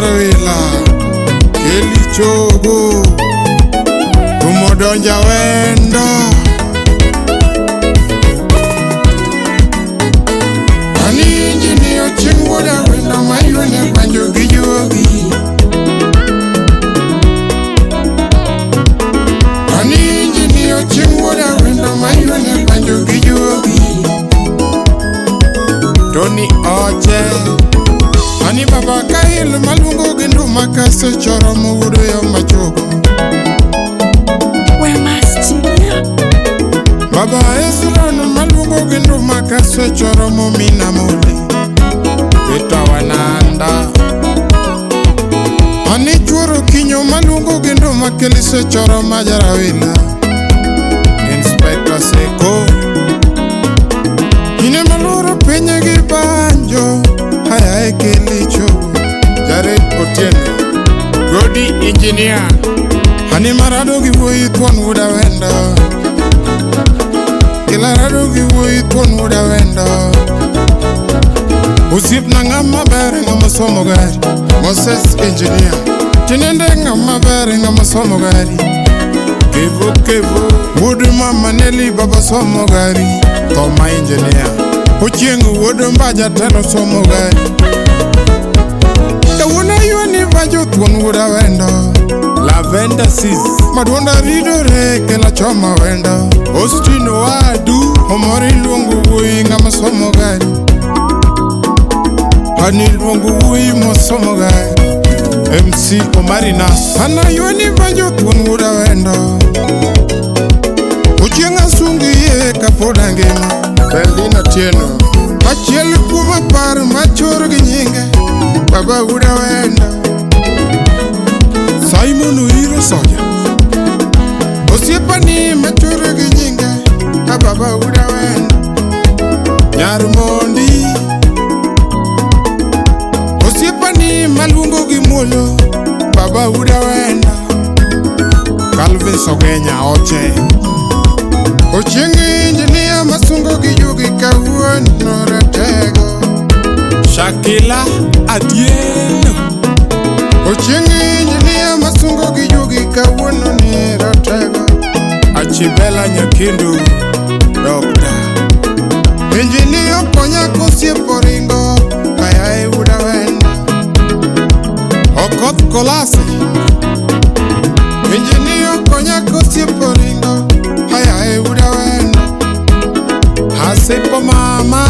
majarawila Keli Chogo Kumodonja wendo Ani injinia Ochieng wuoda wendo mayuone banjo gi juogi Ani injinia Ochieng wuoda wendo mayuone banjo gi juogi Tony Oche Ani baba Kail maluongo gi nduma kasechoro mowuodo yo machogo We mastinia. Baba Ezron maluongo gi nduma kasechoro momina mole Peter Wananda Ani chuoro kinyo maluongo gi nduma kelisechoro majarawila Inspector Seko Ine maloro piny gi banjo haya e kelicho Jared Otieno Godi Engineer Ani marado gi wuoyi thuon wuoda wendo Kilarado gi wuoyi thuon wuoda wendo Osiepna ng'ama ber ng'ama somo gari Moses Engineer Tinende ng'ama ber ng'ama somo gari Kevo kevo Wuod mama Nelly baba somo gari Thoma Engineer Ochieng wuod Mbaja telo somo gari Kawuono aywani banjo thuon wuoda wendo Lavender Sis Maduonda ridore kela choma wendo Austin Wadu Omor iluongo wuoyi ng'ama somo gari An iluongo wuoyi mosomo gari MC Omari Nas An aywani banjo thuon wuoda wendo Ochieng' asungi ye kapod angima Beldina Tieno Achiel kuom apar machor gi nyinge Baba wuoda wendo Simon Oiro Soja Osiepani machor gi nyinge A baba wuoda wendo Nyar Mondi Osiepani maluongo gi muolo Baba wuoda wendo Calvin Sogenya Oche Ochieng' injinia masungo gi jugi kawuono ratego Shakila Atieno Ochieng' injinia masungo gi jugi kawuono ni ratego Achibela Nyakindu Doctor Injinia konya kosiepo ringo kaya e wuoda wendo Okoth Kolasi Injinia konya kosiepo ringo kaya e wuoda wendo Asipo Mama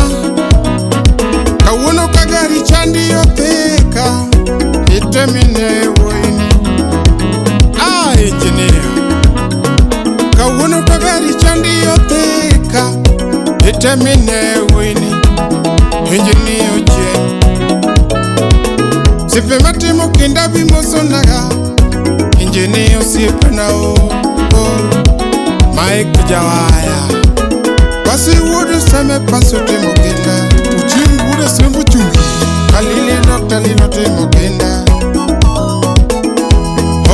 Kawuono ka gari chandi othika itemine wuoyini Ah Engineer Kawuono ka gari chandi othika itemine wuoyini Injinia Ochieng' Sipe matimo kinda bi mosonaga Injinia osiepna o o Mike Jawaya Pasi wuod Seme pasi otimo kinda Ochieng wuod Asembo Chumbi Kalili Dr. Lino timo kinda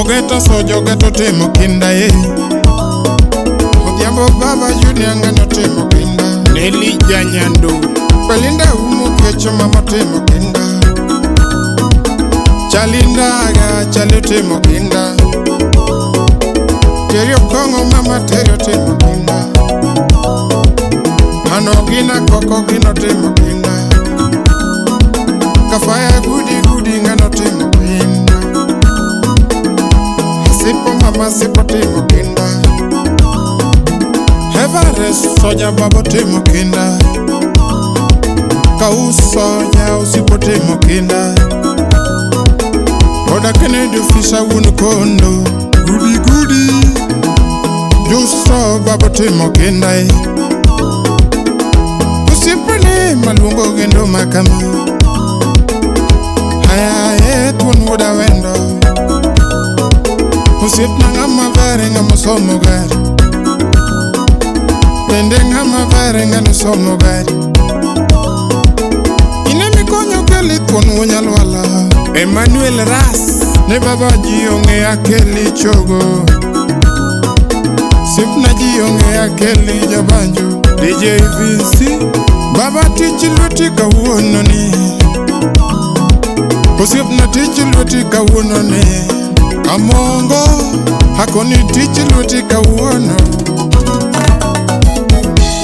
Ogeto Sojo Ogeto timo kinda ye Odhiambo Baba Junior ng'ano timo kinda Nelly Janyando Belinda umo kecho mama timo kinda Chalindaga chali timo kinda Teri Okong'o mama teri timo kinda Ano gina koko gino timo kinda Kafaya gudi gudi ng'ano timo kinda Sipo mama sipo timo kinda Everest soja babo timo kinda Kaus soja usipo timo kinda Oda Kennedy ofisa wuon kondo Gudi Gudi Justo babo timo kinda e Osiepene maluongo gendo makama Haya e thuon wuoda wendo Osiepna ng'ama ber ng'ama somo gari Bende ng'ama ber ng'ano somo gari Ine mikonyo keli thuon wuonyalwala Emmanuel Ras Ne baba ji ong'eya keli chogo Sipna ji ong'eya keli jabanjo DJ VC Baba tich lweti kawuono ni Osiepna tich lweti kawuono ne Amongo akoni tich lweti kawuono.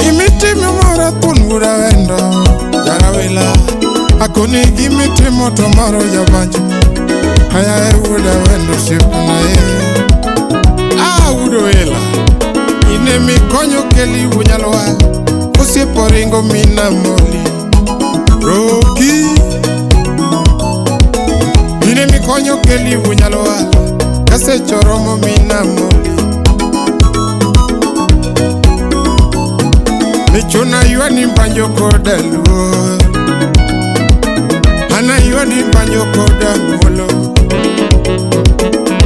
Imitimo mora thuon wuoda wendo jarawila. Akoni gimitimo to moro jabanjo. Aya e wuoda wendo osiepna e. Ah wuod Owela ine mikonyo keli wunyalwal. Osiep oringo mina moli. Roki ine mikonyo keli wunyalwal. Kasechoromo mina moli. Michuna ywani banjo koda luor. Ana ywani banjo koda muolo.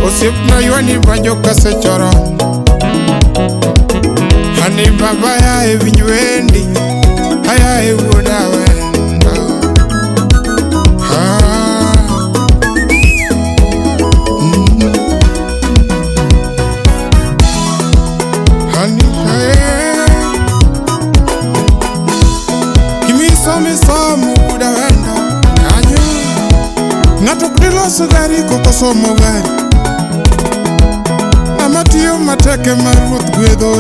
Osiepna ywani banjo kasechoro. Ani baba ya e winj wendi. Aya e wuoda wendo. Ah. Hani eh. Gimisomisomo wuoda wendo kanyo. Ng'ato ok dilos gari kokosomo gari. Ng'ama tiyo matek ema ruoth gwedho.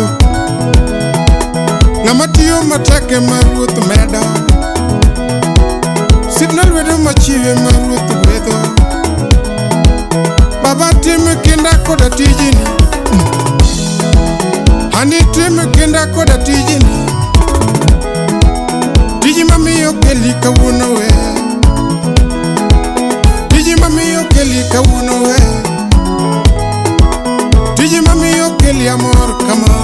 Ng'ama tiyo matek ema ruoth medo. Osiepna lwedo machiwe ema ruoth gwedho. Baba tim kinda koda tijini. Ani tim kinda koda tijini. Tiji mamiyo keli kawuono we. Tiji mamiyo keli kawuono we. Tiji mamiyo keli amor kama.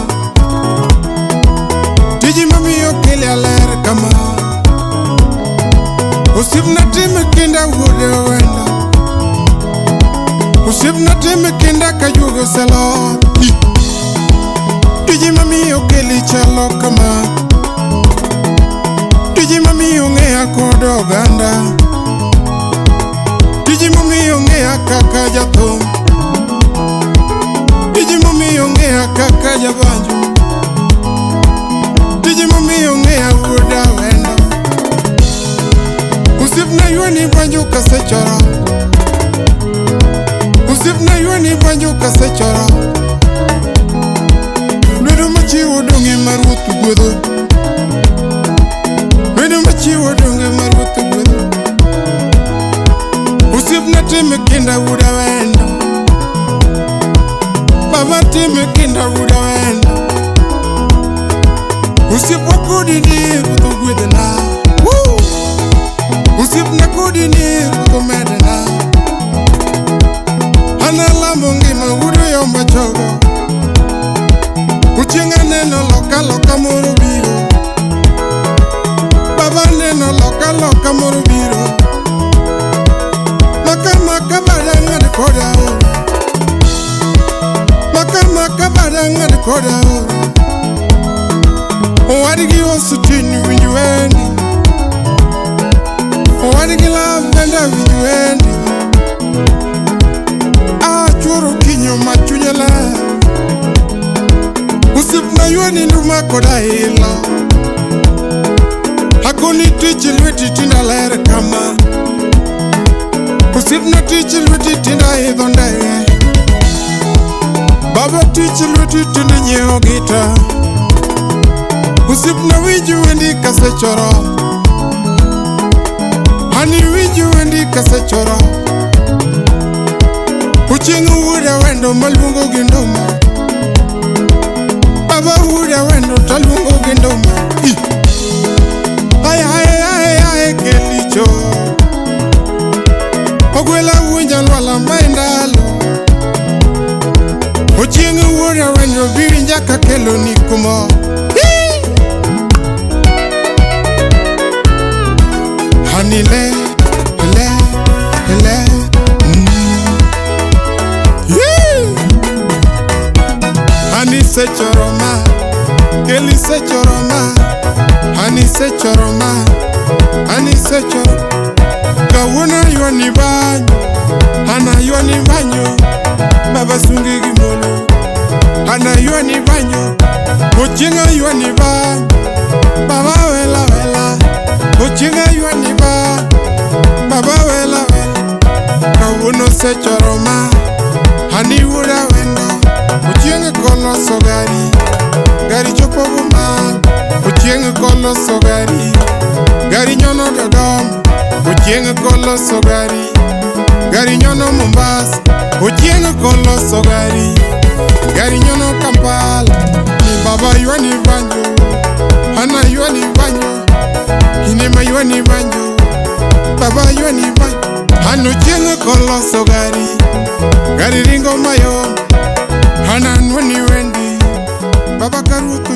Tiji mamiyo keli aler kama. Osiepna tim kinda wuode wendo. Osiepna tim kinda ka juogi oselor. Tiji mamiyo keli chalo kama. Tiji mamiyo ng'eya kod oganda. Tiji mamiyo ng'eya kaka jathum. Tiji mamiyo ng'eya kaka jabanjo. Tiji mamiyo ng'eya wuoda wendo. Osiepna ywani banjo kasechoro. Osiepna ywani banjo kasechoro. Lwedo machiwo dong' ema ruoth gwedho. Lwedo machiwo dong' ema ruoth gwedho. Osiepna tim kinda wuoda wendo. Baba tim kinda wuoda wendo. Osiepwa kodi ni ruoth ogwedhna. Woo! Osiepna kodi ni ruoth omedna. An alamo ngima wuod oyomba chogo. Ochieng' aneno loka loka moro biro. Baba neno loka loka moro biro. Maka maka bada ng'ad koda oro. Maka maka bada ng'ad koda oro. Owadgi osutin winj wendi. Owadgi lavenda winj wendi. Achuoro kinyo ma chunye ler. Osiepna ywani nduma koda ilo. Akoni tich lweti tinda ler kama. Osiepna tich lweti tinda idho ndege. Baba tich lweti tinda nyiewo gita. Osiepna winj wendi kasechoro. Ani winj wendi kasechoro. Ochieng' wuoda wendo maluongo gi nduma. Baba wuoda wendo taluongo gi nduma. Ih. Ay ay ay ay kelicho. Ogwela winja lwala ma ndalo. Ochieng' wuoda wendo biwinja kakelo ni kumo. Hii! Hani le le le. Yee! Hani sechoroma, keli sechoroma, hani sechoroma, hani sechoro. Kawuono ywani banyo, ana ywani banyo, baba sungi gi molo. Ana ywani banyo, ochieng' ywani banyo, baba wela wela. Ochieng' ywani banyo, baba wela wela. Osechoroma Hani wuoda wendo. Ochieng' koloso gari, gari chopo Bomas. Ochieng' koloso gari, gari nyono Dodoma. Ochieng' koloso gari, gari nyono Mombasa. Ochieng' koloso gari, gari nyono Kampala. Ni baba ywani banjo, hana ywani banjo, inema ywani banjo, baba ywani banjo. Hano chieng' koloso gari, gari ringo mayom. Hana nwani wendi, baba karuoth.